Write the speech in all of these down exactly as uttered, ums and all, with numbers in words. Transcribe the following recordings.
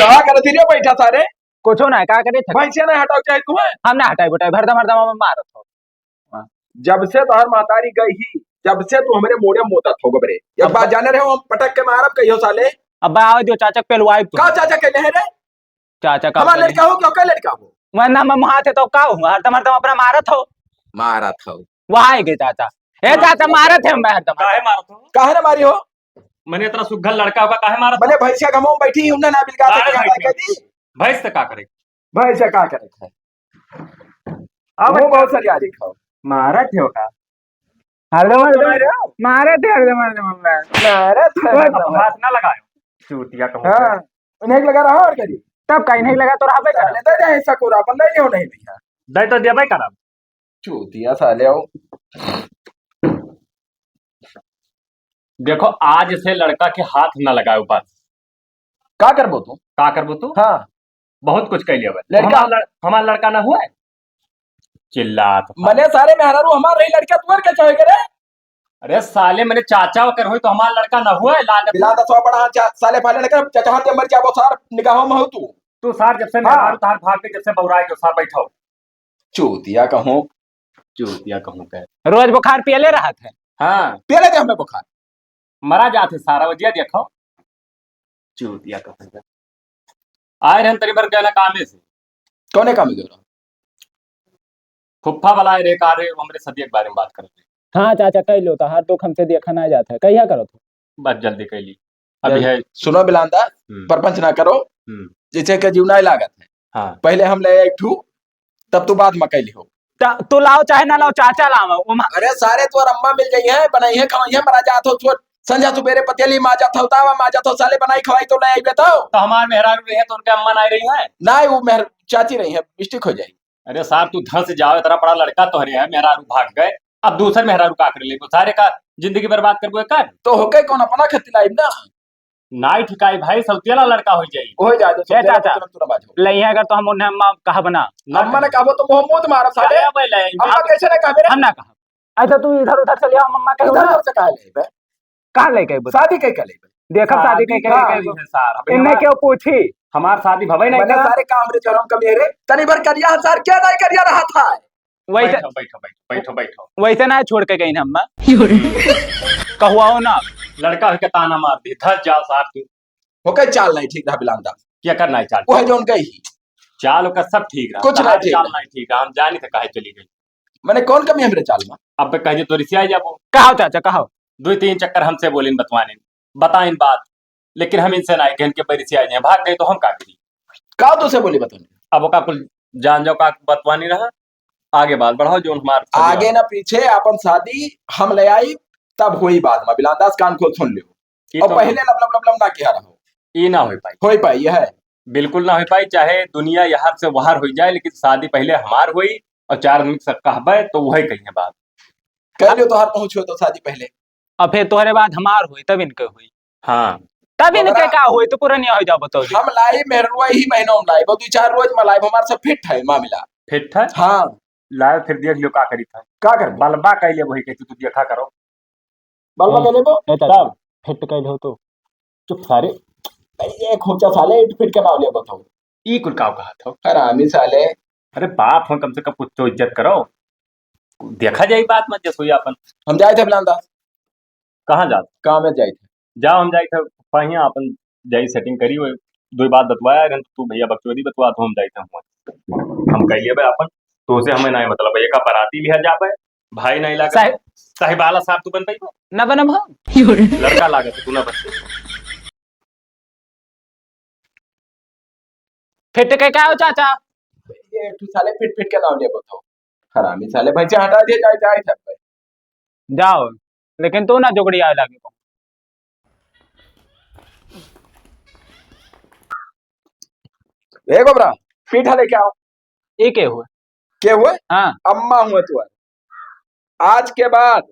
का करत ही रे बैठा सारे? कुछो ना, का करे थे? भैंसिया नहीं हटाओ चाहे तू है? हम ना हटाई बुटाई, हरदम हरदम हम मारत हो। जब से तोहर महतारी गई ही, जब से तू हमरे मोड़े मोदत हो गबरे। एक अब बात जाने रहे हो, हम पटक के मारब कहियो साले। अब आओ जो चाचा के पेलवाई तू। का चाचा कहले है रे? चाचा का हमार कहले? लड़का हो, क्यों का लड़का हो? मैं ना, मैं हाथ है तो का हुआ? हरदम हरदम अपना मारत हो। मारत हो। वहाँ आए गए चाचा। ए मारत चाचा, हो। मारत है मैं हरदम। काहे मारत हो? काहे ना मारी हो? मने इतना सुघर लड़का होगा, काहे मारत मने हो? भैंसिया घमो में बैठी ही, उन्हें ना बिलका काहे दे, बैठी? कह दी। भैंस से का करे? भैंस से का करे? अब वो बहुत सरिया दिखाओ। मारत है का? हरदम, हरदम, मारत है हरदम, हरदम, हरदम। मारत है अब हरदम। हाथ ना लगायो, चूतिया कहूँ हाँ, के। उन्हें लगा रहा और करी। तब का इन्हें लगा तो रहा बेटा। दे दे ऐसा कोरा, अपन नहीं हो, नहीं भैया। दे तो देबे करब। चूतिया साले आओ। देखो, आज से लड़का के हाथ ना लगाओ बस। का करबो तू? का करबो तू? हाँ। बहुत कुछ कह लिया बस। लड़का हमार लड़-, हमार लड़का ना हुआ है? चिल्लात बा। मने सारे मेहरारू हमार रही, लड़का तुअर के चाहे करे? अरे साले, मने चाचा ओकर होई तो हमार लड़का ना हुआ है, लागत बिलादा सौ बड़ा चा-, साले फाले लड़का, चाचा हाथ के मर जाबो सार, निगाहों में हो तू। तू सार जब से हाँ। मेहरारू तार भाग के जब से बौराए के सार बैठो। चूतिया कहूँ। चूतिया कहूँ के। रोज बुखार पियले रहत है। हाँ। पियले दे हमें बुखार। मरा जात है सारा, वजिया देखो। चूतिया कहूँ के। आए रहन तरी भर के ना कामे से। कौने कामे गए रहो? फुफ्फा वाला आए रहे, का रे, हमरे सदिया के बारे में बात करत रहे। हाँ चाचा, कह लो, तोहार दुख हमसे देखा ना जात है। कहिया करत हो? बस जल्दी कह ली। अभी जल-, है। सुनो बिलांदा, हम्म। परपंच ना करो। हम्म। जैसे के जीव नाय लागत है। हाँ। पहले हम ले एक ठू, तब तू बाद में कह लिहो। ता-, तू लाओ चाहे ना लाओ, चाचा लाओ, ओमा। अरे सारे तोर अम्मा मिल जाई है, बनाई है, खवाई है, मरा जात हो, छोड़। संझा सुबेरे पतेली माजत हो, तावा माजत हो, साले बनाई खवाई तो ले आइबे तो। तो हमार मेहरारू रही है, तो उनके अम्मा नाय रही है? नाय, वो मेहर-, चाची रही है, मिस्टेक हो जाई। अरे सार, तू धंस जाओ, इतना बड़ा लड़का तोहरे है, मेहरारू भाग गए, अब दूसर मेहरारू का कर लेबो? सारे का जिंदगी बर्बाद करबो एकर? तो होके कौन अपना खेती लाइब ना? नाई ठिकाई भाई, सौतिया ला लड़का हो जाई। हो जाए तो ए सौतिया ला चाचा, तुरंत तुरंत बाजो। लइहे अगर तो हम उन्हें अम्मा कहब ना। ना अम्मा ने कहबो तो मुंह मुंह मारब साले। अरे भाई, ले, अम्मा आप कैसे ना कहबे रे? हम ना कहब। अच्छा, तू इधर उधर चलिया, हम अम्मा कहब इधर ना। उधर से कहा लेबे? कहाँ लेके अइबो? शादी के, के लेबे? देखब शादी शादी के, के का लेके अइबो। है सार, अभी इन्हें हमार, क्यों पूछी? हमार शादी भवे नहीं मने करा। सारे काम रे चरम कमी है रे। तनी भर करिया है सार, क्या नहीं करिया रहा था? वैसे बैठो, बैठो, बैठो, बैठो, बैठो। वैसे ना छोड़ के गई ना अम्मा। कहुआओ ना। लड़का होके ताना मार दी, धस जाओ सार तू। ओके चाल नहीं ठीक रहा बिलांदा। क्या करना है चाल? वो है जो उनका ही। चाल ओकर सब ठीक रहा। कुछ ना चाल ठीक चाल रहा। नहीं ठीक रहा, हम जानी थे काहे चली गई। मने कौन कमी हमरे चाल में? अब कह दे तो रिसिया जाबो। कहो चाचा, कहो। दो तीन चक्कर हमसे बोलिन बतवानिन, बताइन बात, लेकिन हम इनसे ना कहेन के रिसिया जाए, भाग गए तो हम का करी? का तो से बोली बताइन? अब ओका कुल जान जाओ का बतवानी रहा, आगे बात बढ़ाओ, जो हमार आगे ना पीछे अपन शादी हम ले आई, तब होई बात में, बिलांदास कान खोल सुन लियो। ये और तो पहले लब लब लब लब ना किया रहो। ये ना हो पाई। हो पाई, यह है। बिल्कुल ना हो पाई, चाहे दुनिया यहाँ से बाहर हो जाए, लेकिन शादी पहले हमार हुई और चार आदमी से कहबे तो वही कही बात। कह लियो तोहार पहुँच हो तो शादी पहले। और फिर तोहरे बाद हमार हुई, तब इनके हुई। हाँ। तब इनके ओकरा का हुई, तो पुरनिया हो जाओ, बताओ जी। हम लाई मेहरुआ ही महीनों में लाई, वो दो चार रोज में लाई, हमारे से फिट है मामला। फिट है? हाँ। लाए फिर देख लियो का करी था। का कर? बलबा कह ले वही कहती तू देखा करो। बलबा हम्म। कहले बो? ए, चाचा, तब? फिट कहले हो तो। चुप सारे। ए, ये खोचा साले, इट फिट के नाव ले बताओ। ई कुल काव कहा था? हरामी साले। अरे बाप हो, कम से कम कुछ तो इज्जत करो। देखा जाए बात मत जस हुई अपन। हम जाए थे बिलांदा। कहाँ जात? काम में जाए थे। जाओ, हम जाए थे, पहिया अपन जाई सेटिंग करी, वो दो बात बतवाया, अगर तू भैया बकचोदी बतवा, तो हम जाए थे, हम, हम कह लिया भाई अपन, तो उसे हमें नहीं मतलब, एक बराती लिया जाबे, भाई नहीं लगा। साहिब। साहिब आला साहब तू बनता ही हो? ना बनम हम। लड़का लागत है, तू ना बन। फिट के का हो चाचा? ये तू साले फिट फिट के नाम ले बताओ। हरामी साले, भाई से हटा दिया जाए, जाए सब भाई। जाओ, लेकिन तू ना जोगड़ी आवे लागे को। ए गोबरा, पीठा लेके आओ। ये के हुए? के हुए? हाँ। अम्मा हुए तू। आज के बाद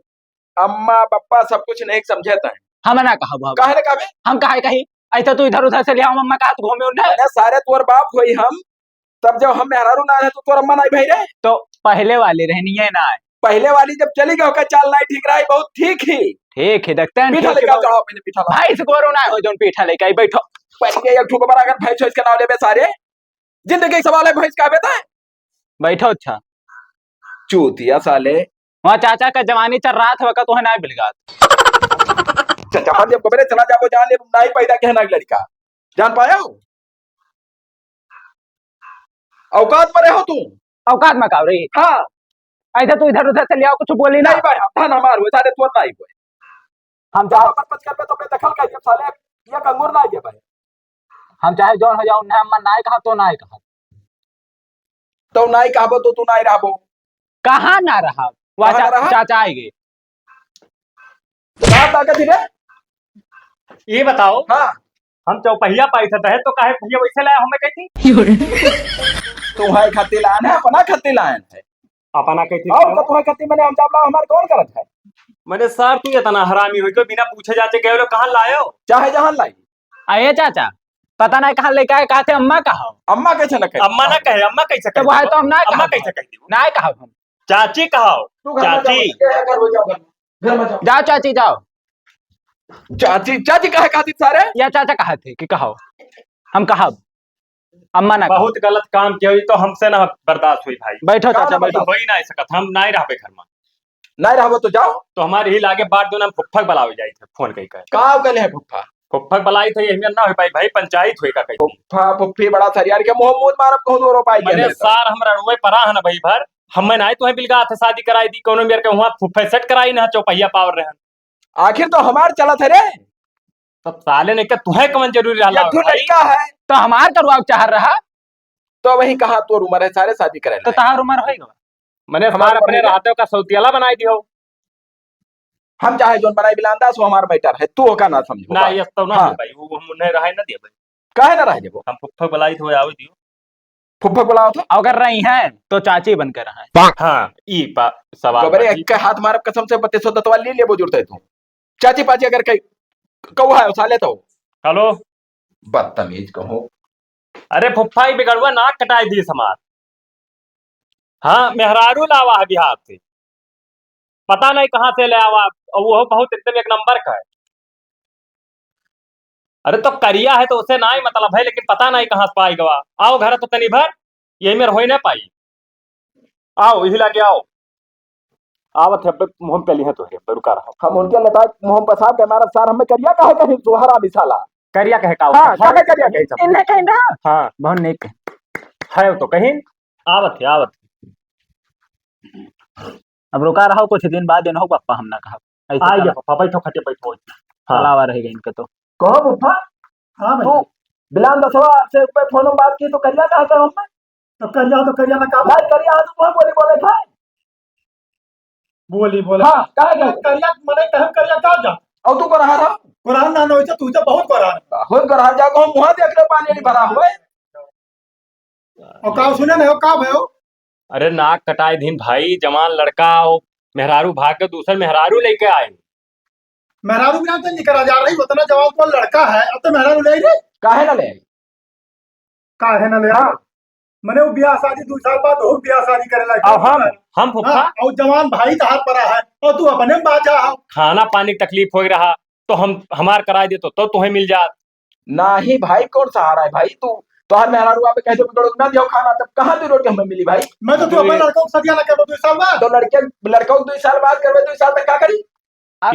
अम्मा पप्पा सब कुछ नहीं समझे तय। हम ना कहा बाबा। काहे ना कहबे? हम काहे कही? ऐसा तू इधर उधर से ले आओ, अम्मा का हाथ घूमे उन्हें। अरे सारे तोर बाप होई हम, तब जब हम मेहरारू ना रहे तो तोर अम्मा नहीं भाई रे। तो पहले वाली रहनी है ना। पहले वाली जब चली गई, ओकर चाल नहीं ठीक रही, बहुत ठीक ही। ठीक है, देखते हैं, पीठा ठीक लेके है। आओ, चढ़ाओ पहले पीठा लाओ। भाई से गोरू ना हो, जोन पीठा लेके आई, बैठो। पहले एक ठो बराबर भैंस, इसका नाम लेबे सारे। जिंदगी के सवाल है, भैंस का बेटा है? बैठो अच्छा। चूतिया साले। वहाँ चाचा का जवानी चल रहा था, वका तो है ना बिलगात। चाचा, हम जब बबरे चला जाबो, जान ले, नाई पैदा के है ना लड़का। जान पाया हो? औकात में रहो तू। औकात में का रे? हाँ। ऐसे तू इधर उधर से ले आओ, कुछ बोली ना। नहीं भाई, हम धन हमार हुए, सारे तोर नहीं हुए। हम हम चाह- अपन मत कर पे तो अपने दखल कर दिया साले, ये कंगूर ना आइए भाई। हम चाहे जौन हो जाओ, ना हम नाय कहा तो नाय कहा। तो नाय कहबो तो तू नाय रहबो। कहाँ ना रहा? वह कहाँ ना चा-, रहा? चाचा आए गए। का ताकत ही रे? ये बताओ, हाँ। हम चौपहिया पाई थे दहेज, तो काहे भैया वैसे लाया हमें कहती? तू है खातिर लायन है, अपना खातिर लायन है। अपना कहती और तो तुम्हें खातिर मैंने हम जाब लाओ, हमारे कौन करत है? मैंने सर, तू इतना हरामी होई, कोई बिना पूछे जाचे गए लो, कहाँ लायो? चाहे जहाँ लाई। अये चाचा, पता नहीं कहाँ लेके आए, कहते अम्मा कहा। अम्मा कैसे न कहे? अम्मा ना कहे, अम्मा कैसे तो कहे? वो है तो हम ना अम्मा कहा। कैसे कहे? ना कहा हम। चाची कहाओ। तू घर में जाओ, चाची। घर में जाओ, घर में जाओ। घर में जाओ। जाओ चाची, जाओ। चाची, चाची कहे खातिर सारे? या चाचा कहा थे कि कहाओ? हम कहा, अम्मा ना कहा। बहुत गलत काम किया, ये तो हमसे ना बर्दाश्त हुई भाई। बैठो चाचा, बैठो। हो ही ना सकत, हम ना ही रहबे घर में। ना रहबो तो जाओ। तो हमारे ही लागे बाट दो ना, हम फुफ्फा के बुलावे जाई थे, फोन कई कर। का कहले है फुफ्फा? फुफ्फा के बुलाई थे, यही में ना हो पाई भाई, पंचायत हुई का कही। फुफ्फा, फुफ्फी बड़ा सरियार के मुंह मूत मारब कहूं दो रोपाई के मैंने अंदर। सार हम रणुए परा है ना भाई भर, हमें ना तुम्हें बिलगा थे शादी कराई दी, कोनो मेरे के वहाँ फुफ्फे सेट कराई ना, चौपहिया पावर रहन। आखिर तो हमार चलत है रे। तो साले ने क्या तुहे कौन जरूरी रहा ये तू भाई? लड़का है। तो हमार करवाओ चाह रहा। तो वही कहा तोर उम्र है सारे शादी करे तो लायक। तहार उम्र होई गवा। मैंने हमार हमार उम्र अपने होई गवा। रहते का सौतियाला बनाई दियो। हम चाहे जोन बनाई बिलांदा सो हमार मैटर है, तू ओका ना समझो ना, बात। ये तो ना हाँ। दे भाई, वो हम उन्हें रहे ना दे भाई। काहे ना रह जेबो? हम फुफ्फा बुलाई तो आवे दियो। फुफ्फा बुलाओ तो। अगर रही हैं तो चाची बनकर रहा है। हाँ, ई पा-, सवाल गोबरे बा, ई एक के हाथ मारब कसम से बत्तीस सौ दतवा ले लेबो जुड़ते तू। चाची पाची अगर कई कौआ है साले तो। हेलो। बदतमीज कहो। अरे फुफ्फा, ई बिगड़ुआ नाक कटाई दिए समार। हाँ, मेहरारू लावा है बिहार से, पता नहीं कहाँ से ले आवा, और वो बहुत एकदम एक नंबर का है। अरे तो करिया है तो उसे ना ही मतलब है, लेकिन पता नहीं कहाँ से पाई गवा। आओ घर तो तनी भर, यही मेर होई ना पाई। आओ, यही लागे आओ। आवत है, अब्बे मुँह पे लिहे तो है, अब्बे रुका रहो। हम उनके लताए मुँह पे साफ के मारब, सार हमें करिया काहे कहीं तू हरामी साला? करिया कहे का हाँ, होता है? काहे करिया कहीं सब? इन्हें कहीं ना? हाँ। बहुत नेक है। है तो कहीं, आवत है, आवत है। अब रुका रहो, कुछ दिन बाद इन्हों पप्पा हम ना कहा। ऐसे आई चला। गया पप्पा, बैठो, खटे बैठो। हाँ। चलावा रहेगा इनका तो। कहो पप्पा। हाँ भाई। तू बिलान दसवा से पे फोन में बात की तो करिया कहा था हम? तो करिया तो करिया ना का बात करिया, आज तू बोली बोले था। बोली बोले। हाँ, काहे अरे, जाओ? करिया, मने कहे करिया का जा? और तू गोरहा रहा? गोरहा ना, ना होइते, तू तो बहुत गोरहा। बहुत गोरहा, जाओ, हम मुँह देख ले, पानी नहीं भरा हुआ है। और का सुने नहीं हो, का भयो? अरे, नाक कटाई दिन भाई, जवान लड़का, और मेहरारू भाग के दूसर मेहरारू लेके आए। मेहरारू बिना तो निकरा जा रही, उतना जवान तो लड़का है, अब तो मेहरारू ले रे। काहे ना ले आई? काहे ना ले आई? हाँ। मने वो ब्याह शादी दो साल बाद हो, ब्याह शादी करे लायक अब हम, है। हम फुफा? हाँ, और जवान भाई तहार परा है, और तू अपने में बाजा हो। खाना पानी की तकलीफ हो रहा, तो हम, हमार कराए दे तो, तो तुम्हें मिल जात। नाही भाई, कौन सहारा है भाई? तू, तोहर मेहरारू आपे कह दे, "रोटी ना दियो खाना," तब कहाँ तू रोटी हमें मिली भाई? मैं तो तू अपने अरे। लड़कों को सदिया ना करबो दो साल बाद। तो लड़के, लड़कों को दो साल बाद करबे, दो साल तक का करी?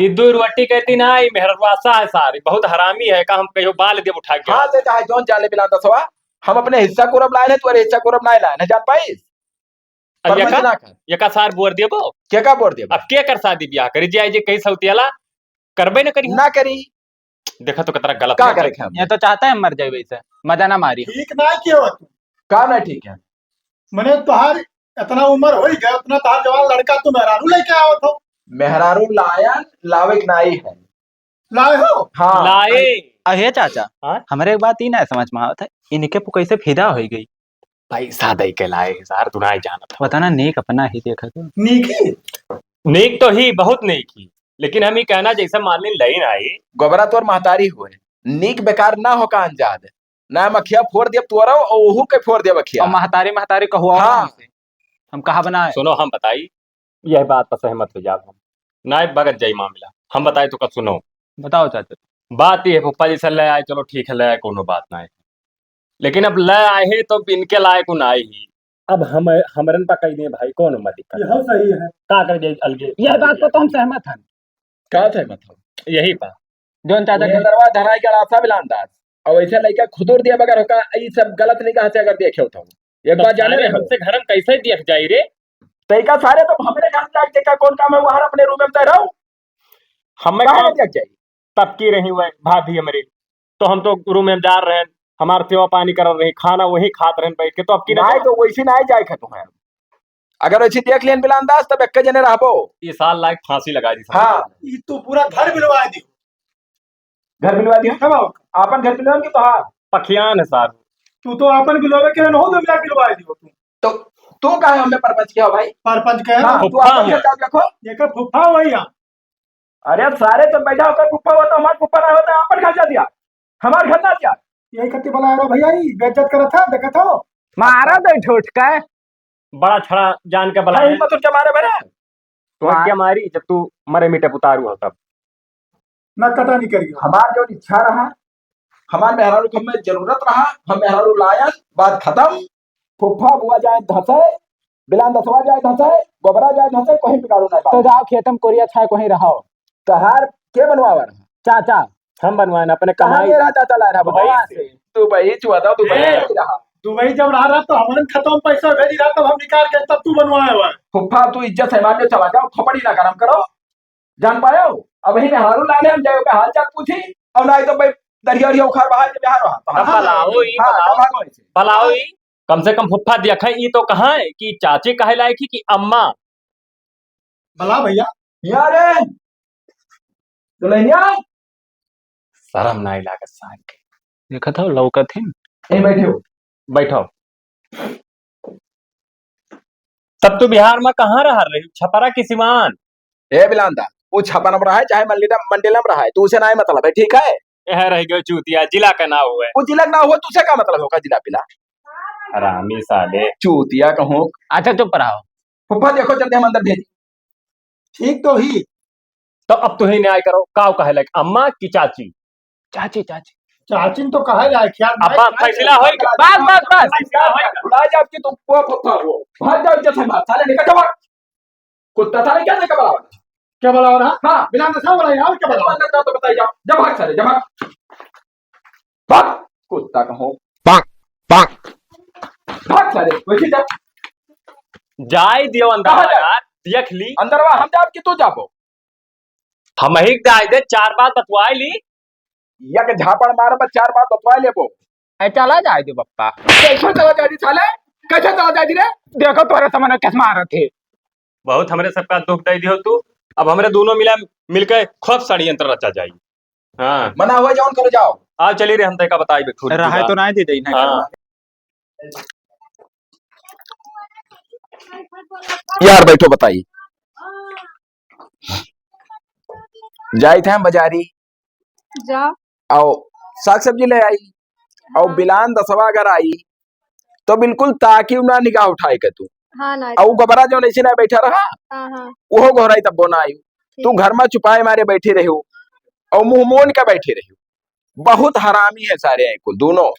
ये दो रोटी कहती ना, ये मेहरवासा है सारी, बहुत हरामी है, का हम कहियो बाल देब उठा के। हाँ, ते चाहे जौन जाले बिना दसवा, हम अपने हिस्सा कुरब लाए हैं, तुम्हारे हिस्सा कुरब ना लाए हैं, जान पाइस? अब परमल यका, ना कर। यका सार बोर देबो? के का बोर देबो? अब के कर शादी ब्याह करी? जे आई जे कही सौतियाला, करबे न करी। ना करी। देखा तो कितना गलत का है। करे हम? ये तो चाहता है मर जाए वैसे, मजा ना मारी। ठीक ना किया हो तू। का ना ठीक है? मने तोहार इतना उम्र हो ही गया, इतना तोहार जवान लड़का तू मेहरारू लेके आवत हो। मेहरारू लायन, लावे के नाई है। लाए हो? हाँ। लाए। अहे चाचा, हाँ? हमरे एक बात ई ना समझ में आवत है, इनके पु कैसे फिदा हो गई? पैसा दे के लाए, सार, तू ना जानत हो। पता ना, नेक अपना ही देखा तो। नेक ही? नेक तो ही, बहुत नेक ही, लेकिन हम ही कहना, जैसे मान ली लाइन आई। गोबरा तोर महतारी हुए, नीक बेकार ना हो का अंजाद, ना मखिया फोड़ देब तोरो, और ओहू के फोड़ देब अखिया। और महतारी, महतारी कहुआ हाँ। हमसे। हम कहा बनाए? सुनो, हम बताई, यह बात पर सहमत हो जाओ हम। ना भगत जाई मामला, हम बताए तो का सुनो। बताओ चाचा। बात ये है, फुफ्फा जी से ले आए, चलो ठीक है, ले आए, कोनो बात ना है। लेकिन अब ले आए हैं, तो अब इनके लायक नाहीं ही। अब हम, हमरन पा कही दे भाई, कौन मत दिक्कत। यह सही है। का कर दे अलगे? यह बात पर तो हम सहमत हन। का सहमत हो? यही बात। जौन चाचा ये के दरवा धराई के अड़ासा बिलान दास। और वैसे लइका खुदूर दिया बगैर होका, ई सब गलत निगाह से अगर देखे हो तो। एक बात जाने सारे रहो। हमसे घर में कैसे देख जाई रे? तैका सारे तो हमरे घर जाके देखा कौन काम है, वहाँ अपने रूम में तय रहो। हमें काहे काम ना देख जाई? तब की रही हुए भाभी हमारी, तो हम तो रूम में जा रहे हैं, हमार सेवा पानी कर रही, खाना वही खात रहे बैठ के, तो अब की ना नाई जाए? तो वैसे नाई जाए खा तुम्हें। अगर वैसे देख लेन बिलान दास, तब एक जने रहबो। ये साल लायक फांसी लगा दी सबको। हाँ। ई तू पूरा घर बिलवा दियो। घर बिलवा दियो? कब आओ? आपन घर बिलवा के तो हाँ। पखियान है सार। तू तो आपन बिलवा के न हो, तो बिलवा दियो तू। तो तू काहे हमें परपंच के हो भाई? परपंच के हाँ, हो। तू फुफ्फा आपन हूँ। घर जाओ देखो। ये का फुफ्फा वही है। अरे सारे तो बैठा होकर फुफ्फा हुआ तो हमारा फुफ्फा ना होता, आपन घर जा दिया, हमारा घर ना दिया। यही खातिर बुलाया रहो भैया, ई बेइज्जत करत है, देखत हो। मारा दे ठोठ का। बड़ा छड़ा जान के बुलाया भाई, है। हिम्मत उठ के मारे भरे। तो हाँ। क्या मारी जब तू मरे मिटे पुतारू हो तब? ना कटा नहीं करियो। हमार जो इच्छा रहा, हमार मेहरारू के हमें जरूरत रहा, हम मेहरारू लायन, बात खत्म। फुफ्फा बुआ जाए धसे, बिलान दसवा जाए धसे, गोबरा जाए धसे, कहीं बिगाड़ू ना तो पाओ। जाओ खेत में कोरिया छाए कहीं रहो। तोहार के बनवावा रहा? चाचा। हम बनवाए ना अपने कहाँ कमाई। मेरा चाचा ला रहा दुबई बताओ। से। दुबई चुआ था, दुबई ए, में रहा। दुबई जब रहा, रहा तो हमने खत्म पैसा भेजी रहा, तब हम निकाल के तब तू बनवाए हुआ है। फुफ्फा तू इज्जत से मान लो, चला जाओ, खोपड़ी ना गरम करो। जान पायो? अब वही मेहरारू लाने हम जाए, ओकर हाल चाल पूछी, और ना तो भाई दरिया उरिया उखाड़ बहा के बिहार रहा। अब बलाओ ई, हाँ, बलाओ। तब भागो ऐसे। बलाओ ई। कम से कम फुफ्फा देखा ई तो कहाँ है कि चाची कहे लायक ही कि अम्मा। बला भैया। यहाँ रे। दुल्हनिया। शर्म नाई लागत सार के। देखत हो, लौकत हिन। ए, बैठो। बैठो। तब तू बिहार में कहाँ रह रही? छपरा की सिवान? ए बिलांदा, वो छपरा में रहा है, चाहे मंडिला, मंडिला में रहा है, तू उसे नाई मतलब है, ठीक है? यह रह गयो चूतिया, जिला का ना हुआ है। वो जिला ना हुआ, तुझे का मतलब होगा जिला पिला? हरामी साले। चूतिया कहूँ। अच्छा, चुप रहो। फुफ्फा देखो, चलते हम अंदर भेजी। ठीक तो ही। तो अब तुही न्याय करो, काव कहे लायक, अम्मा की चाची? चाची, चाची। चाची तो कहे लायक यार, अब मैं बात फैसला होई, बस, बस, बस। फैसला होई। भुला जाओ कि तुम वो फुफ्फा हो। भाग जाओ इज्जत से बाहर, साले निकल जाओ। कुत्ता साले क्या देखा बड़ा? क्या बड़ा हो रहा? हाँ। बिना नशा वाला यहाँ क्या बड़ा? अंदर जाओ तो बताइए, जाओ। जब भाग साले, जब भाग। भाग, कुत्ता कहो। पाक, पाक। भाग साले, वैसे जा। जाए दियो अंदर कहाँ जाए? यार, देख ली। अंदरवा हम जाब कि तू जाबो? हम ही जाए दे, चार बात बतवाए ली। एक झापड़ मारब, चार बात बतवाए लेबो। ए, चला जाए दे बप्पा। कैसे चला जाए दी साले? कैसे चला जाए दी रे? देखो तोरे समझ में कैसे मारत है। बहुत हमरे सबका दुख दे दियो तू। अब हमरे दोनों मिला, मिलके खूब षड्यंत्र रचा जाई। हाँ। मना हुआ जौन करो जाओ। आ चली रे, हम तैका बताई बे, थोड़ी रहा है सी तो बात। ना दे दे ना। हाँ। यार बैठो बताई। जाई थे हम बाजारी। जा। आओ साग सब्जी ले आई। और हाँ। बिलान दसवा अगर आई तो बिल्कुल ताकि ना निगाह उठाए के तू। हाँ ना। और गबरा जौन ऐसे ना बैठा रहा। हाँ, हाँ। वो घोराई तब ना आई। तू ठीक। घर में चुपाए मारे बैठी रही हो और मुंह मोन के बैठी रही हो। बहुत हरामी है सारे हैं कुल दोनों। वो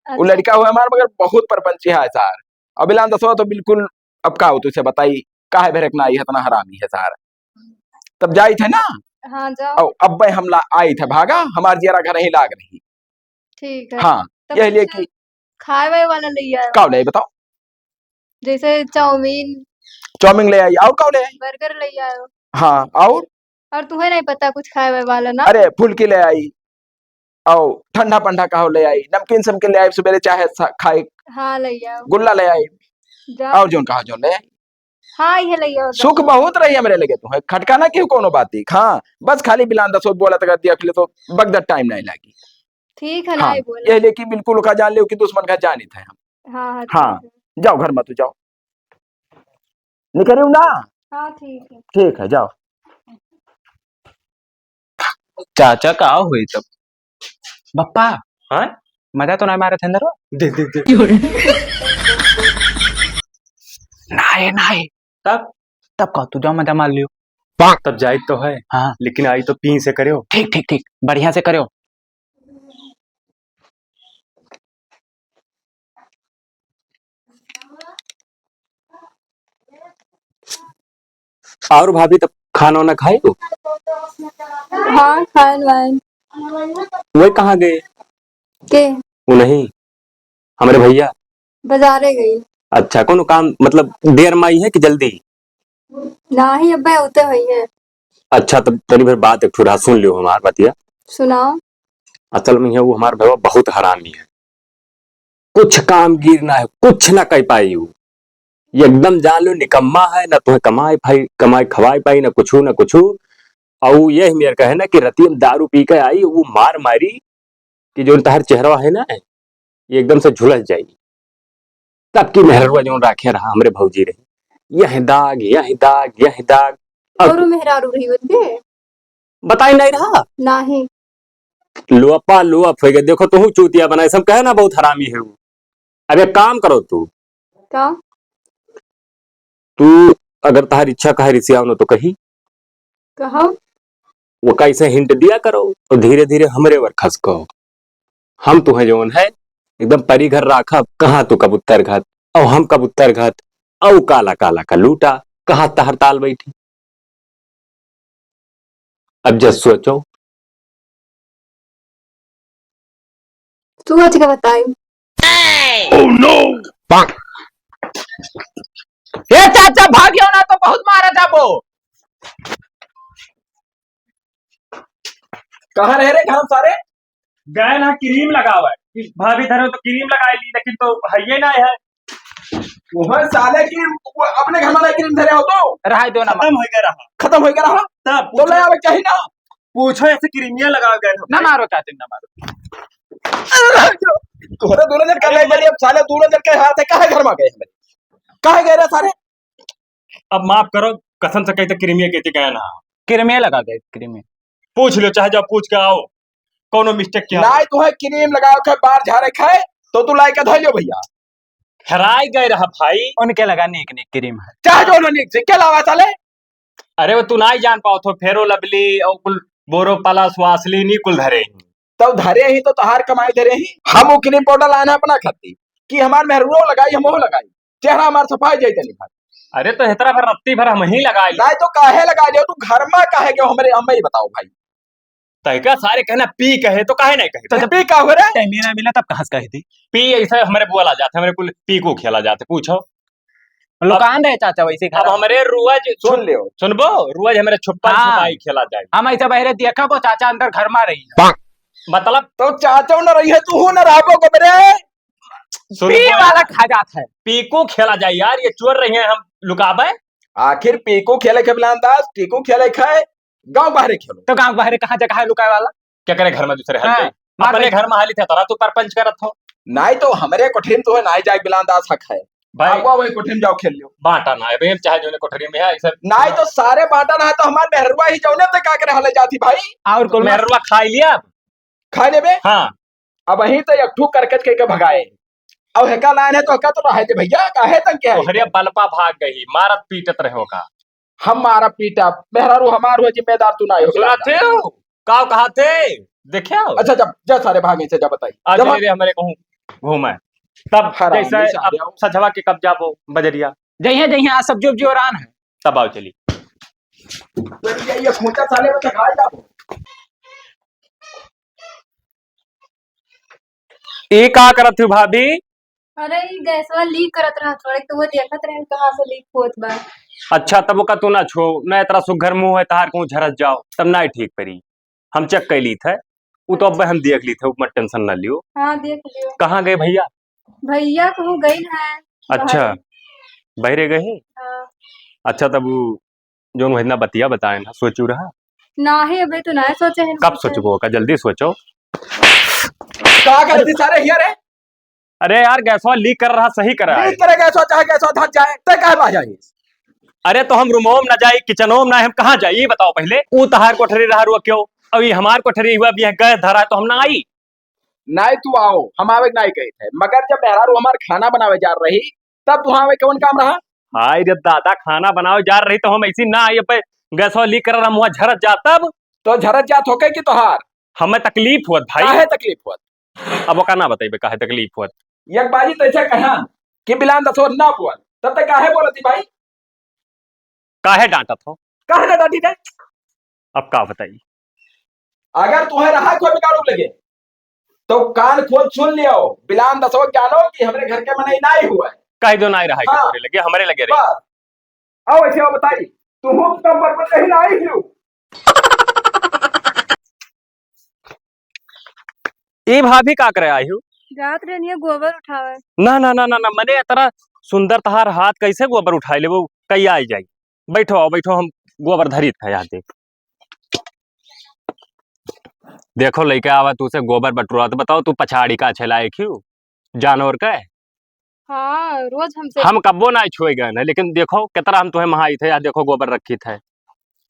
अच्छा। लड़का हुआ हमारा मगर बहुत परपंची है सार। अब इलान दसवा तो बिल्कुल अब का हो तुझसे बताई काहे भरक ना आई है इतना हरामी है सार। तब जाई थे ना। हाँ, जाओ। और अब भाई हमला आई थे भागा हमार जियरा घर ही लाग रही। ठीक है। हाँ, तब यह लिए कुछ कि खाए वाए वाला ले आयो। का ले बताओ? जैसे चाउमीन। चाउमीन ले आई, और का ले आई? बर्गर ले आयो। हाँ, और? और तुहे नहीं पता कुछ खाए वाए वाला ना? अरे, फुल्की ले आई, और ठंडा पंडा का हो ले आई, नमकीन समकीन ले आई, सुबेरे चाहे सा-, खाए। हाँ, ले आओ। गुल्ला ले आई, जाओ। और जौन कहा जौन ले आई। हाँ, ये ले आओ, सुख जाओ। बहुत रही हमरे लगे तो है, खटका ना क्यों कोनो बात ही। हाँ, बस खाली बिलान दसो बोला तक देख ले तो बगदर टाइम नहीं लागी। ठीक है, हाँ, नहीं बोला। ये लेकिन बिल्कुल का जान ले कि दुश्मन का जानी था हम। हाँ, हाँ, हाँ, ठीक है। जाओ घर में तू जाओ। निकलियो ना? हाँ, ठीक है। ठीक है, जाओ। चाचा का होई तब? बप्पा, हाँ? मजा तो नहीं मारे थे अंदर? देख, देख, देख। नाय, नाय। तब? तब का तू जाओ मजा मार लियो। तब जाइत तो है, हाँ। लेकिन आई तो पी से करेउ। ठीक, ठीक, ठीक, बढ़िया से करेउ। और भाभी, तब खाना वाना खाए हो? हाँ, खाएन वाएन। वह कहाँ गए? के? वो नहीं, हमरे भैया। बाजारे गई। अच्छा, कौनो काम, मतलब देर में आई है कि जल्दी? नाही, अब्बे होते हुई है। अच्छा, तब तनी भर बात एक ठो रहा, सुन लियो हमार बतिया। सुनाओ। असल में है वो हमार भैया बहुत हरामी है, कुछ काम गिर ना है, कुछ ना कर पाई वो। ये एकदम जान लो निकम्मा है, ना तुम्हें कमाए पाई, कमाए खवाए पाई, ना कुछ, ना कुछ। और यही मेरे कहे ना कि रतिया में दारू पी के आई, वो मार मारी कि जो तहर चेहरा है ना, ये एकदम से झुलस जाई। तब की मेहररुआ जौन राखे रहा, हमरे भौजी रही, यह दाग, यह दाग, यह दाग। अब औरो मेहरारू रही उनके? बताई नहीं रहा? नाही। लोपा लोप हो गए। देखो, तू चूतिया बनाए, सब कहे ना बहुत हरामी है वो। अब एक काम करो तू। का? तू अगर तहार इच्छा कहे रिसियाओ न तो कही। कहो। वो कैसे हिंट दिया करो और धीरे धीरे हमरे वर खसको। हम तुहे जौन है एकदम परी घर राखब, कहाँ तू कबूतर घत और हम कबूतर घत, और काला काला का लूटा, कहाँ तहर ताल बैठी। अब जस सोचो। सोच के बताई। Oh no! ए चाचा, भाग जाओ ना तो बहुत मारा जाबो। कहाँ रहे रे घर सारे? गए ना क्रीम लगावे। भाभी धरे तो क्रीम लगाए ली, लेकिन तो हइये ना है। वह साले की वो अपने घर में क्रीम धरे हो तो? रहाई दो ना। खत्म हो गया रहा। खत्म हो गया रहा? तब तो ले आवे चाहिए ना। पूछो ऐसे क्रीमिया लगावे गए हो। ना मारो चाचा, ना मारो। तोहरे दोनों जन का अरे ले मत- चलिए, अब साले दोनों जन के हाथ है, काहे घर में गए हमारे? काहे गए रे सारे? अब माफ करो, कसम से कहते क्रीमिया कहते गए ना। क्रीमिया लगा गए, क्रीमिया। पूछ लो, चाहे जाओ पूछ के आओ, कौनो मिस्टेक क्या? नाई, तुहे क्रीम लगाओ के बार झारे खाए, तो तू लाई के धो लियो भैया। हेराई गए रहा भाई। उनके लगा नीक नीक क्रीम है। चाहे जो नीक से क्या लावा साले? अरे वो तू नाई जान पाओ थो, फेरो लवली और कुल बोरो प्लस वासलीन ही कुल धरे। तब धरे ही तो तोहार कमाई धरे ही। हम वो क्रीम पाउडर लाना अपना खाती कि हमार मेहरुओ लगाई, हमहू लगाई, चेहरा हमार सफाई जाई तनी भाई। अरे तो इतना भर रत्ती भर हम ही लगाई। नाई तो काहे लगा लियो तू घर में, काहे के हमरे, हमें ही बताओ भाई। तय का सारे कहना पी कहे तो काहे नहीं कहे? तो जब पी का हो रे? टाइम ना मिला तब कहाँ से कहे थी? पी ऐसे हमारे बोला जाता है, हमारे कुल पी को खेला जाता है, पूछो। लुकान रहे चाचा वैसे अब खड़ा। हमरे रुआ जी, सुन लियो। सुनबो, रुआ जी हमरे छुपा हाँ। छुपाई खेला जाए। हम ऐसे बहरे देखा वो चाचा अंदर घर में रही है। मतलब? तो चाचा न रही है, तू हो न रहबो कबरे। सुन पी बे। वाला खा जात है। पीको खेला जाए यार, ये चोर रही है, हम लुकाबे। आखिर पीको खेले के बिलान दास, पीको खेले खाए, गांव बाहरे खेलो। तो गांव बाहरे कहाँ जगह है लुकाए वाला? क्या करे घर में दूसरे हल हाँ, जाए? मार अपने भाई। घर में हाली थे, तोरा तू परपंच करत हो। नाई तो हमरे कोठरी में तो है, नाई जाए बिलान दास हक है। भाई। आपको वही कोठरी में जाओ खेल लियो। बांटा ना, अबे हम चाहे जो ने कोठरी में है, ऐसे नाई तो सारे बांटा ना है तो हमार मेहरुआ ही जौने ते का करे हले जाती भाई। और कुल मेहरुआ खाई लिया? खाई लेबे? हाँ। अब वहीं तो एक ठू करकच के, के भगाए। अब हेका लाइन है तो हेका तो रहे दे भैया, काहे तंग के है? तोहरे बलपा भाग गई, मारत पीटत रहो का? हम मारा पीटा, मेहरारू हमार हो जिम्मेदार तू ना हो। सुनाते हो? का कहा थे? देखे हो? अच्छा, जब, जा सारे भागे से, जा बताई। आज जब मेरे हमरे कहूँ घूमे। तब हरामी जैसे सारे अब आओ। सजवा के कब जाबो बजरिया? जइहे, जइहे, आज सब्जी उब्जी ओरान है। तब आओ चली। चल, ये, ये खोंचा साले में से खा जाओ। ई का करत हूँ भाभी? अरे, ई गैसवा लीक करत रहा थोड़े, तो वो देखत रहे कहाँ से लीक होत बा। अच्छा, तब ओका तू ना छो, ना इतना सुघर मुंह है तहार, कहूँ झरस जाओ, तब ना ठीक परी। हम चेक कर ली थे, वो तो अब हम देख ली थे, मत टेंशन ना लियो। हाँ, देख लियो। कहाँ गए भैया? भैया कहूँ गई है। अच्छा, बाहर। बहरे गए हैं? हाँ। अच्छा, तब वो जौन वही ना बतिया बताए ना, सोचू रहा? नाही, अबे तो नाही सोचे हैं कब कुछ। सोचबो का, जल्दी सोचो। का करती सारे हिया रे? अरे यार, गैसवा लीक कर रहा, सही करा है। लीक करे गैसवा, चाहे गैसवा धक जाए, ते काहे बा जाई? अरे तो हम रूमों में ना जाई, किचनों में ना, हम कहाँ जाई, ये बताओ पहले। ऊ तहार कोठरी रहा रुआ क्यों? अब ये हमार कोठरी हुआ, अब ये गैस धरा है तो हम ना आई। नाई तू आओ, हम आवे के नाई कहे थे, मगर जब मेहरारू हमार खाना बनावे जा रही, तब तू आवे कौन काम रहा? हाय रे दादा, खाना बनावे जा रही तो हम ऐसी ना आई। अब गैसवा लीक कर रहा, मुँह झरत जा तब। तो झरत जात होके कि तोहार? हमें तकलीफ होत भाई। काहे तकलीफ होत? अब ओका ना बतइबे काहे तकलीफ होत। एक बाजी तैसे कहा कि बिलान दसोर ना बोल, तब तक काहे बोलती भाई? काहे डांटत हो? काहे ना डांटी जाए? अब का बताई? अगर तुम्हें रहा कोई बिगाड़ू लगे, तो कान खोल सुन लियो, बिलान दसो जानो कि हमरे घर के मनई नाई हुआ है। कह दो नाई रहा हाँ। हमरे लगे, हमरे लगे रही। बस। आओ ऐसे आओ बताई, तुम कम पर कहीं ना आई हो। ए भाभी, का करे आई हो? जात रहनी है गोबर उठावे। ना, ना, ना, ना, ना, मने इतना सुंदर तहार हाथ, कैसे गोबर उठाए लेबो? कहिया आई जाई? बैठो, आओ, बैठो, हम गोबर धरित है यहाँ दे। देखो, लइका आवा, तू से गोबर बटुरा, तो बताओ, तू पछाड़ी का छे लाए क्यों? जानवर का है? हाँ, रोज हमसे हम कब्बो ना छुए गए ना, लेकिन देखो, कितना हम तुम्हें महाई थे, यहाँ देखो, गोबर रखी थे।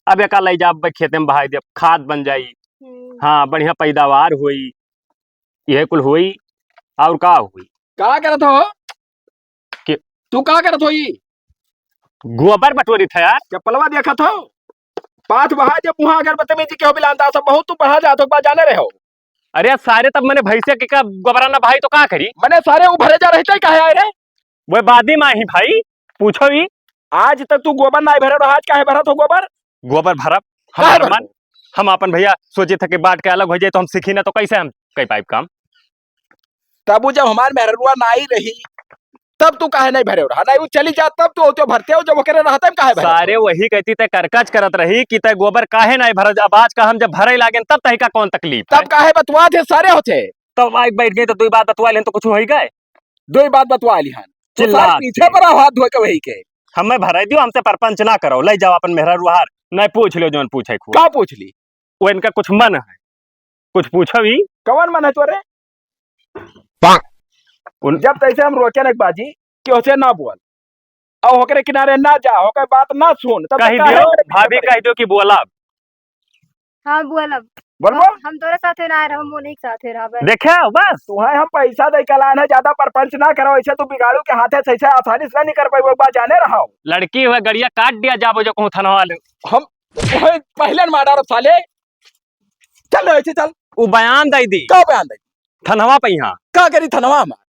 अब एका लई जाब, खेते में बहाई देब, खाद बन जाई। हम्म। हाँ, बढ़िया पैदावार होई, यह कुल होई, और का होई? का करत हो? के? तू का करत हो ई? गोबर बटोरी था यार। चप्पलवा देखत हो? पाथ बहा जब मुहा अगर बदतमीजी के हो बिलांदा सब बहुत तू बढ़ा जात हो, बा जाने रहे हो। अरे सारे तब मने भैंसे के का गोबरा ना भाई तो का करी? मने सारे उ भरे जा रहते काहे आए रे? वो बादी माँ ही भाई, पूछो ही। आज तक तू गोबर ना भरे रहो, आज काहे भरत हो गोबर? गोबर भरब? काहे हमार भरबो? मन, हम अपन भैया सोचे थे कि बांट के अलग हो जाए तो हम सीखी ना तो कैसे हम कई पाइप काम? तब उ जब हमार मेहररुआ ना आई रही, तब तू काहे नहीं भरे रहा? नहीं, उ चली जा, तब तू ओतो भरते हो, जब ओकरे रहते में काहे भरे? सारे वही कहती ते करकच करत रही कि ते गोबर काहे नहीं भरत? अब आज का हम जब भरे लागेन, तब तही का कौन तकलीफ तब है? काहे बतवा थे सारे होते? तब आइ बैठ गए तो दुई बात बतवा लेन तो कुछ होई गए? दुई बात बतवा लिहन। तो चिल्ला सारे पीछे के। पड़ा हाथ धोए के वही के। हमें भराई दियो, हमसे परपंच ना करो, ले जाओ अपन मेहररुआ, नहीं पूछ लो जौन पूछे खुआ। का पूछ ली? वो इनका कुछ मन है, कुछ पूछो ही। कौन मन है तोरे? पाक। उन- जब तैसे हम रोके न बाजी कि ओसे ना बोल, और ओकरे किनारे ना जा, ओकर बात ना सुन, तब कह तक काहे दियो, ओकरे पीछे भाभी पड़े? कह दियो कि बोला। हाँ, बोलब। बोलबो? हम, हम तोरे साथे ना रहो, हम उन्हीं के साथे रहबे। देखे, बस। तुहे हम पैसा दे के लान है, ज्यादा परपंच ना करो, ऐसे तू बिगाड़ू के हाथे से ऐसे आसानी से ना निकर पाइबो, एक बार जाने रहो। लड़की हुए गड़िया काट दिया जाबो जो कहूँ थनवा ले। हम तुहे पहले न मार डालब साले। चल रे, ऐसे चल। उ बयान दे दी। का बयान दे? थनवा पे यहाँ। का करी थनवा हमार?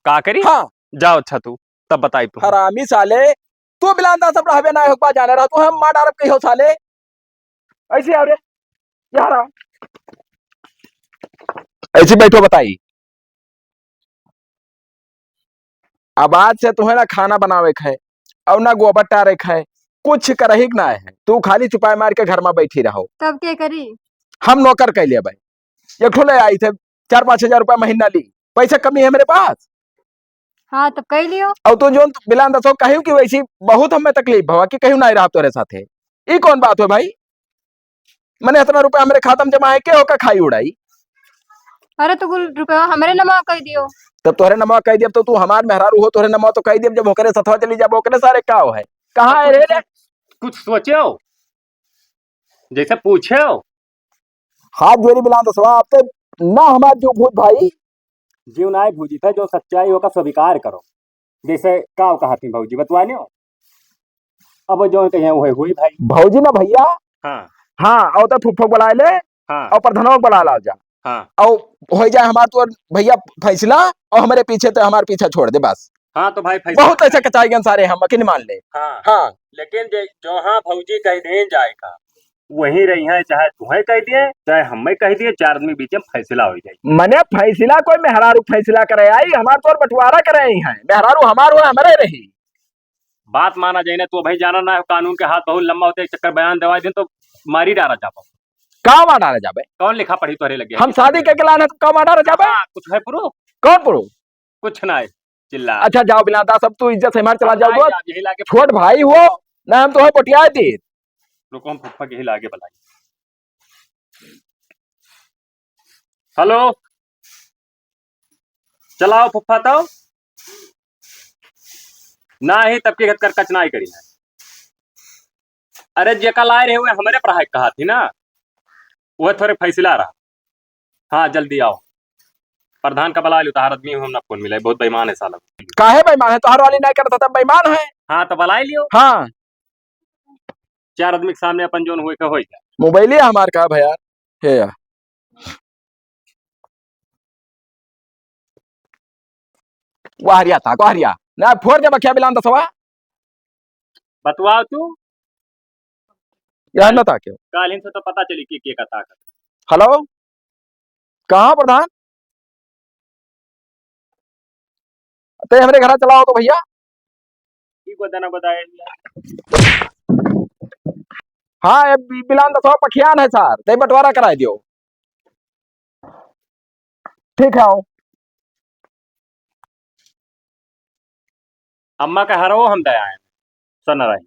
का करी? हाँ। जाओ अच्छा तू, तब बताई तू। हरामी साले, तू बिलांदा सब रहबे ना हो, बा जाने रहो, तू हम मार डालब कहियो साले। ऐसे आओ रे, यहाँ रहो। ऐसे बैठो, बताई। अब आज से तुहे ना खाना बनावे के है, और ना गोबर टारे के है, कुछ करही के ना है। तू खाली चुपाई मार के घर में बैठी रहो। तब के करी? हम नौकर कह लिया भाई, एक ठो ले आई थे, चार पाँच हजार रुपया महीना ली, पैसा कमी है मेरे पास। हाँ, तब कह लियो। और तू जोन बिलान दसो कहियो कि वैसी बहुत हमें तकलीफ भवा कि कहियो ना रहा तोरे साथे। ई कौन बात हो भाई? मने इतना रुपया हमरे खाता में जमा है, के होकर खाई उड़ाई? अरे, तो कुल रुपया हमरे नमवा कह दियो। तब तोहरे नमवा कह दियो, तो तू हमार मेहरारू हो, तोहरे नमवा तो कह दियो, जब ओकरे सथवा चली जाबो, ओकरे सारे का हो है? कहाँ तो है रे कुछ रे? सोच-, कुछ सोचो, जैसे पूछो। हाथ जोड़ी बिलान दसवा, आप तो ना हमार जो भूत भाई। जीव नाय भूजी था, जो सच्चाई होका स्वीकार करो। जैसे का कहा थी भौजी, बतवा लियो। अब जो कहे हुए हुई भाई। भौजी ना भैया। हाँ। हाँ, और तो फुफ्फो बुला ले, हाँ। और प्रधानों को बुला लाओ जा। हाँ। और हो जाए हमार तो भैया फैसला, और हमारे पीछे तो हमारे पीछे छोड़ दे बस। हाँ, तो भाई फैसला बहुत ऐसे कचाई गन सारे हम अकिन मान ले। हाँ। हाँ। लेकिन जे, जो हाँ भौजी कह दें जाए का, वहीं रही हैं, चाहे तुहें कह दिए, चाहे हमें कह दिए, चार आदमी बीच में फैसला हो जाए। मने फैसला कोई मेहरारू फैसला करे आई, हमार तोर बंटवारा करे आई हैं, मेहरारू हमार हो, हमरे रही। बात माना जाए ना, तो भाई जाना ना है, कानून के हाथ बहुत लंबा होते, एक चक्कर बयान देवा दिन तो मारी डाला जाबो। का मार डाला जाबे? कौन लिखा पढ़ी तोहरे लगे? हम शादी करके लाना तो का मार डाला जाबे? हाँ, कुछ है proof? कौन proof? कुछ ना है, चिल्ला। अच्छा जाओ बिलादा, सब तू इज्जत से हमार चला अब जाओ, नहीं जाओ। जाब, यही लागे छोट भाई हो, ना हम तोहे पटिया दे। रुको, हम फुफ्फा के ही लागे बुलाई। हेलो, चलाओ फुफ्फा तो। ना ही तब की घट कर कच ना ही करी है। अरे जेका लाए रहे हुए हमरे पढ़ाई कहा थी ना, वह थोड़े फैसला रहा। हाँ, जल्दी आओ। प्रधान का बुला लियो, तोहार आदमी हम ना फोन मिले, बहुत बेईमान है साला। काहे बेईमान है? तोहार वाली नहीं करता था, बेईमान है। हाँ, तो बुला लियो। हाँ। चार आदमी के सामने अपन जौन होए के होई जाए। मोबाइले हमार का भैया, हे या। वाह हरिया, ताको हरिया। ना, फोड़ दे बखिया बिलान दसवा। बतवाओ तू। यह न ताके। कालिन से तो पता चली कि के का ताकत। हेलो, कहाँ प्रधान? ते हमरे घरा चलाओ तो भैया। ई गोदना गोदाए। हाँ, ये बि-, बिलान दसवा पखियान है सर, ते बंटवारा कराए दियो। ठीक है, आओ। अम्मा के हरवो हम दयाए, सुन रही।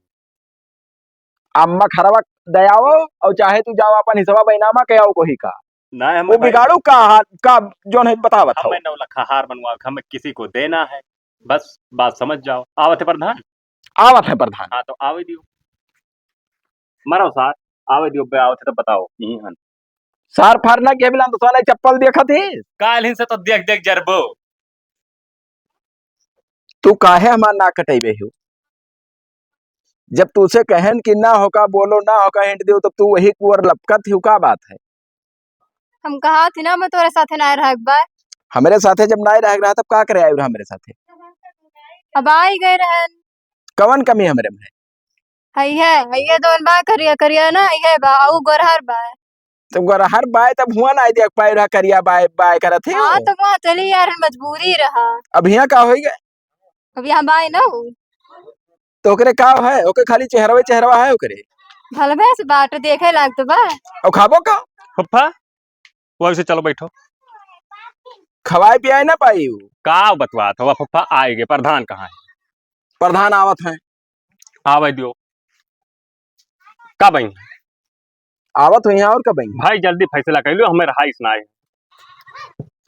अम्मा के हरवा दयाओ, और चाहे तू जाओ अपन हिसवा बैनामा के आओ कोही का। नहीं, हम वो भाई बिगाड़ू का हार, का जौन है बतावत हो। हमें नौ लख हार बनवा के हमें किसी को देना है, बस बात समझ जाओ। आवत है प्रधान? आवत है प्रधान। हाँ, तो आवे दियो। मरो सार, आवे दियो, बे आवत है तो बताओ, यही हन। सार फार ना के बिलान तो सोना चप्पल देखत ही। काल ही से तो देख देख जरबो। तू काहे हमार नाक कटइबे हो? जब तूसे कहन कि ना होका बोलो, ना होका हिंट दियो, तब तू वही कुवर लपकत हो, का बात है? हम कहा थी ना, मैं तोरे साथे ना रह बा। हमरे साथे जब ना रह रहा, तब का करे आयु रहा हमरे साथे? अब आई गए रहन। कवन कमी हमरे में है? हई है, हई है जौन बा करिया, करिया ना, हई है बा, ऊ गोरहर बा। तो गोरहर बाय तब हुआ ना देख पाए रहा, करिया बाय, बाय करत है हाँ, वो। तो वहाँ चली यार, मजबूरी रहा। अब हियाँ का होई गए? अब यहाँ बाय ना हो। तो ओकरे का है? ओके खाली चेहरवे चेहरवा है ओकरे। भलवे से बाट देखे लाग तो बा। और खाबो का? फुफ्फा, वैसे चलो बैठो। खवाए पियाए ना पाई उ। का बतवात हो फुफ्फा, आए गए, प्रधान कहाँ है? प्रधान आवत है। आवे दियो। का बनी? आवत हुई हैं और का बनी? भाई जल्दी फैसला कर लो, हमें रहाइश ना है।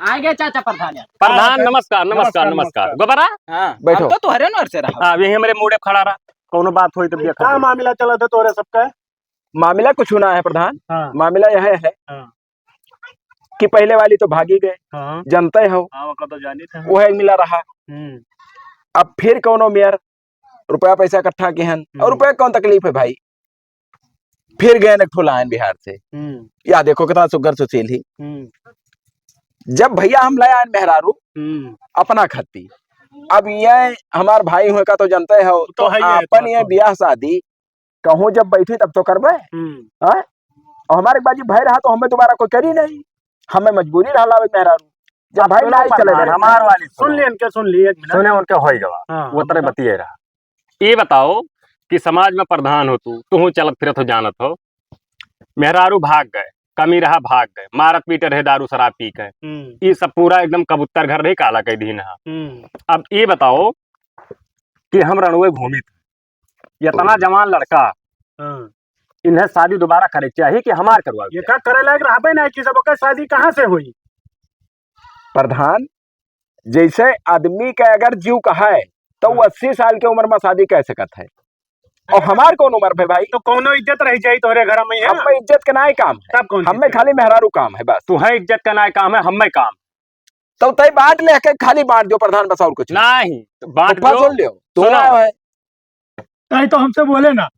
आ गए चाचा प्रधान यार। प्रधान हाँ, नमस्कार, नमस्कार, नमस्कार, नमस्कार। नमस्कार। गोबरा? हाँ, बैठो। अब तो तोहरे नर से रहा। हाँ, यही हमारे मुड़े खड़ा रहा, कोनो बात होई तो भाई, देखा का जाए। मामला चला था तोहरे सबका? मामला कुछ ना है प्रधान। हाँ। मामला यह है हाँ। कि पहले वाली तो भागी गए, हाँ। जनते हो। हाँ, ओका तो जानी था। वो है मिला रहा। हम्म। अब फिर कोनो मेयर रुपया पैसा इकट्ठा के हन, और हम्म। रुपया कौन तकलीफ है भाई? फिर गए एक ठो लायन बिहार से। हम्म। या देखो कितना सुगर सुशील ही। हम्म। जब भैया हम ले आए मेहरारू हम्म। अपना खत्ती, अब ये हमार भाई हुए का तो जनते हो, वो तो तो है ही है, अपन तो ये तो। ब्याह शादी कहूँ जब बैठी तब तो करबे। हम्म। हाँ? और हमारे बाजी भाई रहा तो हमें दोबारा कोई करी नहीं, हमें मजबूरी रहा लावे मेहरारू। जब अब भाई सुनो ना आई चले प्रधान, गए। हमार वाली सुन सुनो। ली इनके, सुन ली एक मिनट। सुने उनके होई गवा, हाँ, वो हम तरह तो बतिये रहा। ये बताओ कि समाज में प्रधान हो तू, तू चलत फिरत हो जानत हो, मेहरारू भाग गए, कमी रहा भाग गए, मारत पीटे रहे दारू शराब पी के, हम्म। ये सब पूरा एकदम कबूतर घर रही काला कह दीन हा। हम्म। अब ये बताओ कि हम रणुए घूमित, इतना जवान लड़का, हाँ। इन्हें शादी दोबारा करे के चाहिए कि हमार करवावे ये के का करे लायक रहबे ना कि सब ओकर शादी कहाँ से होई? प्रधान, जैसे आदमी के अगर जीव कहाए, तो वो हाँ। अस्सी साल के उम्र में शादी कह सकत है। और हमार कौन उम्र पे भाई? तो कौनो इज्जत रह जाई तोहरे घर में, हाँ? हमें इज्जत के नाय काम है, तब कौन हमें चीज है? खाली मेहरारू काम है बस। तू है इज्जत का नाय काम है, हमें काम। तो तय बांट ले के खाली बांट दो प्रधान, बस और कुछ नहीं। नहीं, तो बांट फुफ्फा दो। सुन लियो, तू सुनो। आयो है। तय तो हमसे बोले ना,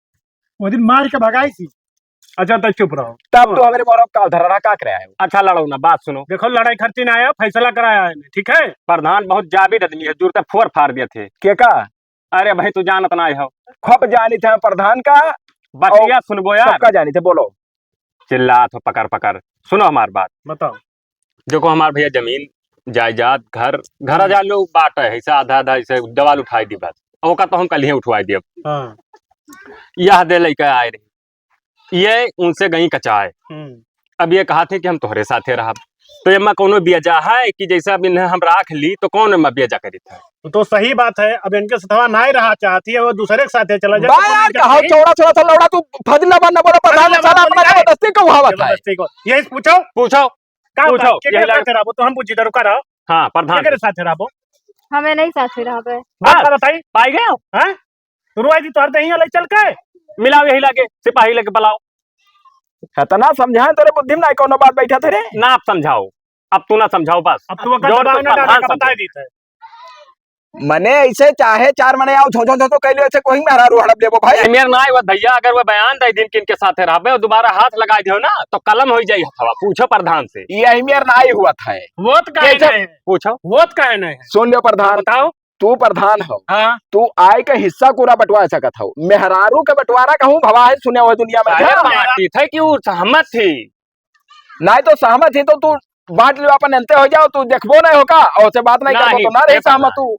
वो दिन मार के भगाई थी। अच्छा, तो चुप रहो। तब तो हमरे मोरब का धरा रहा, का करे आयो? अच्छा, लड़ो ना, बात सुनो। देखो, लड़ाई खर्ची ना आया, फैसला कराया है, ठीक है? प्रधान बहुत जाबिर आदमी है, जुरते फोर फार दिए थे। के का? अरे भाई, तू जानत ना हो। खूब जानी थे प्रधान का। बतिया और सुनबो यार। सबका जानी थे, बोलो। चिल्लात हो पकड़ पकड़। सुनो हमार बात। बताओ। देखो हमार भैया जमीन, जायदाद, घर, घर हम्म। जा लो बांटे है, ऐसे आधा आधा ऐसे दवाल उठाई दी बस। ओका तो हम कल ही उठवाई दिए। हाँ। यह दे लइके आए रही, ये उनसे गई कचाए। हम्म। अब ये कहा थे कि हम तोहरे साथे रहब, तो एमा कोनो बियजा है कि जैसे अब इन्हें हम राख ली तो कौन एमा बियजा करी था? वो तो सही बात है, अब इनके सथवा नाय रहा चाहती है, वो दूसरे के साथे चला जाए, तो बाय कौन यार, इनके कहो साथे? चौड़ा चौड़ा सा लौड़ा तू फजिला बन ना बोलो, प्रधान फजिला साला बन अपना बोली जबरदस्ती को उहावत है। जबरदस्ती को। यही पूछो। पूछो। का पूछो, बात? के यही के लगा। साथे रहबो? तो हम पूछी, तो रुका रहो। हाँ, प्रधान। के के साथे रहबो? हमें नहीं साथे रहबे। बात बस। का बताई? पाई गए हो? हाँ? रुआई दी तोहर दहिया ले चल के। मिलाओ यही लागे, सिपाही लेके बुलाओ। इतना समझाए तोरे बुद्धि में ना कोनो बात बैठा थे रे। ना आप समझाओ, अब तू ना समझाओ बस। अब तू ओकर जौन दबाव कुछ ना डाले प्रधान का बताए समझे। दी थे। मने ऐसे चाहे चार मने आओ, झो, झो, झो, झो, कैले ऐसे कोई मेहरारू हड़प लेबो भाई। एहमेर नाहीं हुआ भैया, अगर वो बयान दे दिन किन के साथे रहबे और दोबारा हाथ लगाइ दियो ना, तो कलम होइ जाई हथवा। पूछो प्रधान से। ये एहमेर नाहीं हुआ था। वो तो काहे कैसे? नहीं है? पूछो। वो तो काहे नहीं है? सुन लियो प्रधान। बताओ। तू प्रधान हो। हाँ। तू आय के हिस्सा पूरा बंटवा सकत हो। मेहरारू के बंटवारा कहूँ भवा है सुने हुए दुनिया में? अरे हाँ। बांटी थे कि वो सहमत थी। नाहीं तो सहमत ही तो तू बांट लियो, अपन अंते हो जाओ, तू देखबो नहीं हो का, और से बात नहीं करबो नहीं, तो ना रही ये सहमत प्रधान। तू।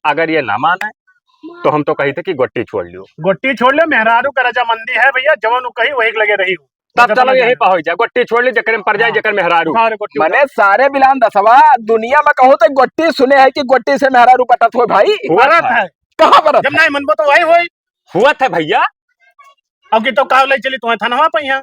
अगर ये ना माने, तो हम तो कही थे कि गोट्टी छोड़ लियो। गोट्टी छोड़ लियो, मेहरारू का रजामंदी है भैया, जवन उ कही वही लगे रही हो। तब चलो यही पा हो जाए, गोट्टी छोड़ ली, जेकरे में पड़ जाए, हाँ। जेकर मेहरारू। उठा रे गोट्टी, मने उठा। सारे बिलान दसवा दुनिया में कहूँ तो गोट्टी सुने है कि गोट्टी से मेहरारू पटत हो भाई? हुआ परत है। है। कहाँ परत जब है? नहीं मनबो तो वही होई। हुआ था भैया। अब की तो काव ले चली तुम्हें थनवा पे यहाँ।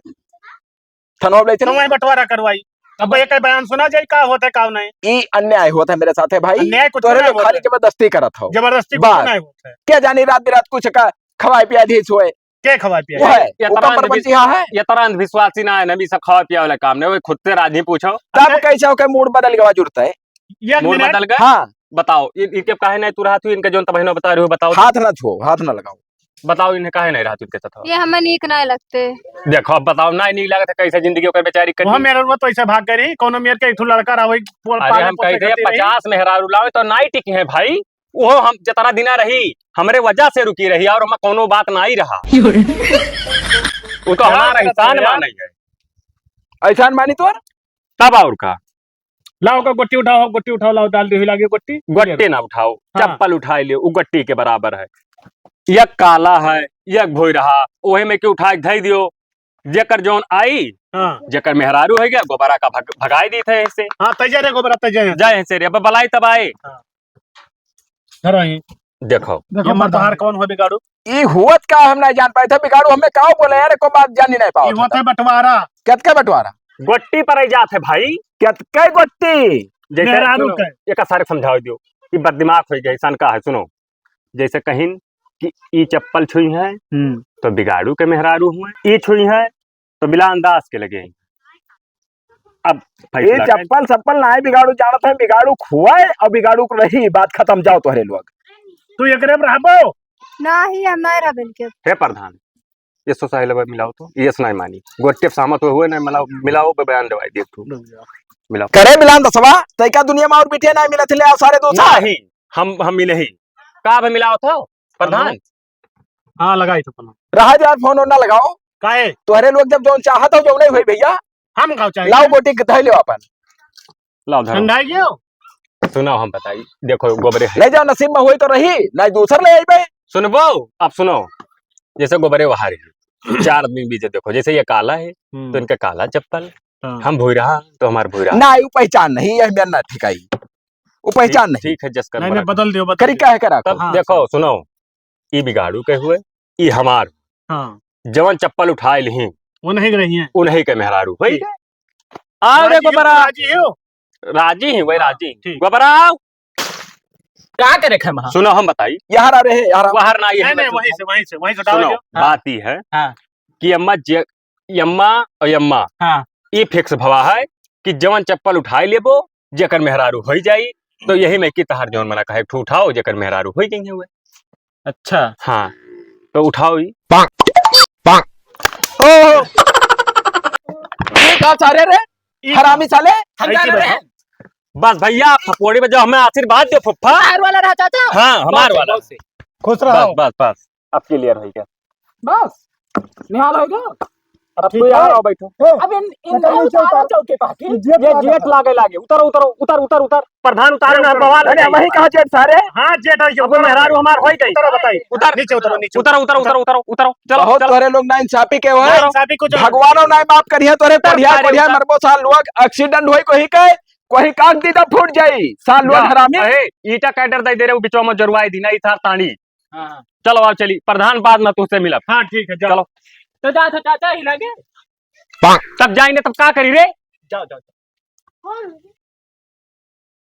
थनवा ले चली। तो वहीं बंटवारा करवाई। अब एक बयान सुना जाए, का होता है, का नहीं। ई अन्याय होता है मेरे साथ है भाई। अन्याय कुछ तोरे नहीं लोग होता खाली है। जबरदस्ती करत हो। जबरदस्ती कुछ बस। नहीं होता है। क्या जानी रात बिरात कुछ का खवाए पिया दी सोए। के खवाए पिया? वो है, ये वो तरह कम अंधविश-, परपंची हाँ है। ये तरह अंधविश्वासी ना है, नबी से खवाए पिया वाला काम नहीं, वो खुद से राजी पूछो। तब अच्छा। कैसे होके मूड बदल गवा जुड़ता है? एक मूड मिनट। बदल गए? हाँ। बताओ, इन-, इनके काहे नहीं तू रहा तू, इनके जोन तबहिनो बता रहे हो, बताओ। हाथ ना छुओ, हाथ ना लगाओ। बताओ, इन्हें काहे नहीं रहा तू इनके साथ? ये हमें नीक नहीं लगते। देखो, अब बताओ, नहीं नीक लगते, कैसे जिंदगी ओकर बेचारी कटी? वो मेहरारू तो ऐसे भाग गई रही, कोनो मेर के एक ठो लड़का रहा, वही पोल-, अरे, पाले हम पोसे कहते हैं, करती रही। पचास मेहरारू लावे तो नाई टिकी है भाई। वो हम जतरा दिना रही, हमरे वजह से रुकी रही और हम कौनो बात ना आई रहा। वो तो हमारा यार, एहसान यार। माने है। एहसान मानी तोर? तब और का? लाओ का गोट्टी उठाओ, गोट्टी उठाओ, लाओ डाल दे, हिला के गोट्टी। गोट्टी ना उठाओ, हाँ। चप्पल उठाई ले, वो गोट्टी के बराबर है। एक काला है, एक भोई रहा, ओहे में के उठा के धई दियो। जेकर जौन आई, हाँ। जेकर मेहरारू है गया, गोबरा का भग-, भगाई दी थे ऐसे। हाँ, तैजा रे गोबरा, तैजा है। जाए ऐसे रे, अब बलाई तब आए। हाँ। घर आई। देखो। देखो ये मत मर्दाना। बाहर कौन हो बिगाड़ू? ई हुवत का हम नहीं जान पाए थे, बिगाड़ू हमें का बोले यार, को बात जानी नहीं पाओ ई थे होत है तब। बंटवारा। केतके बंटवारा? गोट्टी पर आई जात है भाई। केतके गोट्टी? जैसे मेहरारू सुनो, के। एक सारे समझाओ दियो, ई बददिमाग हो गया, इंसान का है, सुनो। जैसे कहिन कि ई चप्पल छुई है, हम्म। तो बिगाड़ू के मेहरारू हुए, ई छुई है, तो बिलान दास के लगे। अब ई फैसला कर। चप्पल सप्पल नाहीं बिगाड़ू जानत है, बिगाड़ू खुआए और बिगाड़ू को रही, बात खत्म, जाओ तोहरे लोग। तू एकरे में रहबो? नाहीं, हम नाहीं रहबे इनके। हे प्रधान, ये सोसाइल बा मिलाओ तो, ये नाहीं मानी। गोट्टे सामत हुए नाहीं मिलाओ, मिलाओ बे बयान देवाई दे तू। मिलाओ। करे बिलान दसवा, तैका दुनिया में और बिटिया नाहीं मिलत ले, आओ सारे दोस्त। नाहीं, हम, हम मिले ही। का बे मिलाओ तो, प्रधान? हाँ, लगाई तो फोन। रहा यार, फोन ओन ना लगाओ। काहे? तोहरे लोग जब जौन चाहत हो, जौन नहीं होई भैया। हम गाँव चाहे। लाओ गोटी के धै लो अपन। लाओ धरो। ठंडाई गयो? सुनाओ हम बताई। देखो गोबरे है। ले जाओ, नसीब में होई तो रही, नहीं दूसर ले आइबे। सुनबो, अब सुनो। जैसे गोबरे वहार है। चार आदमी बीच देखो, जैसे ये काला है, हम्म। तो इनका काला चप्पल। हाँ। हम भूरा, तो हमार भूरा। ना, वो पहचान नहीं, ये मेरा ना ठिकाई। वो पहचान ठीक, नहीं। ठीक है, जस कर नहीं, बड़ा नहीं, बदल दियो, बदल करी दियो। क्या है करा तब को? हाँ, देखो, सर। सुनो। ई बिगाड़ू के हुए, ई हमार। हाँ। जवन चप्पल उठाए लिही, वो नहीं रही हैं। वो नहीं के मेहरारू, वही ठीक। के। आओ रे राजी हो, गोबरा। राजी हो? राजी ही, वही हाँ, राजी। ठीक। गोबरा आओ। का करे खे महा? सुनो हम बताई। यहाँ रह रहे, यहाँ रह। बाहर ना, यही नहीं, नहीं, बस वहीं से, वहीं से, वहीं से डाल सुनो, दियो। हाँ। बात ई है हाँ। कि अम्मा जे, अम्मा और अम्मा, हाँ। ई fix भवा है कि जवन चप्पल उठाए लेबो, जेकर मेहरारू होई जाई, तो यही में कि तहार जौन मना कहे, एक ठो उठाओ, जेकर मेहरारू होई जाई हुए। अच्छा। हाँ, तो उठाओ ई। पाक, पाक। ओ! ये का सारे रे? ई हरामी साले। हम ऐसी जाने बात रहे। है। बस भैया, फपोड़ी में जो हमें आशीर्वाद दे फुफ्फा। बाहर वाला रहा चाचा। हाँ, हमार बहुत से, वाला। बहुत से। खुश रहो। बस, बस, बस। अब clear हो गया। बस, निहाल हो गया। अब अब तू ठीक यहाँ है? आओ, बैठो। ए, अब इन, इन बेटा, नीचे उतारो। चौके पास। ये जेठ ये लागे जेठ है। लागे, लागे। उतरो, उतरो, उतर, उतर, उतर। प्रधान उतारो ना, बवाल हो अरे, जाई। वही कहाँ जेठ सारे? हाँ, जेठ है, अब उतरो। मेहरारू हमार होई गई। उतरो, बताई। उतर। नीचे उतरो, नीचे उतरो, उतरो। उतरो, उतरो, उतरो। चलो, बहुत चलो। तोरे लोग नाइंसाफी के हो। नाइंसाफी कुछ भगवानो नाहीं माफ करिया तोरे, तब बढ़िया, सारे बढ़िया उतर। मरबो सार लोग, accident होई कोई के, कोई काट दी तो फूट जाई, सार लोग जा। हरामी। अहे, ईटा काट दे दे रे, बिचवा में जरवाई दी ना, ई सार तानी। हाँ, हाँ। चलो, आओ, चली। प्रधान, बाद में तुझसे मिलब। हाँ, ठीक है, जाओ। चलो। तो जा, तो चाचा ही लगे। तब जाई ना, तब का करी रे? जाओ, जाओ, जाओ।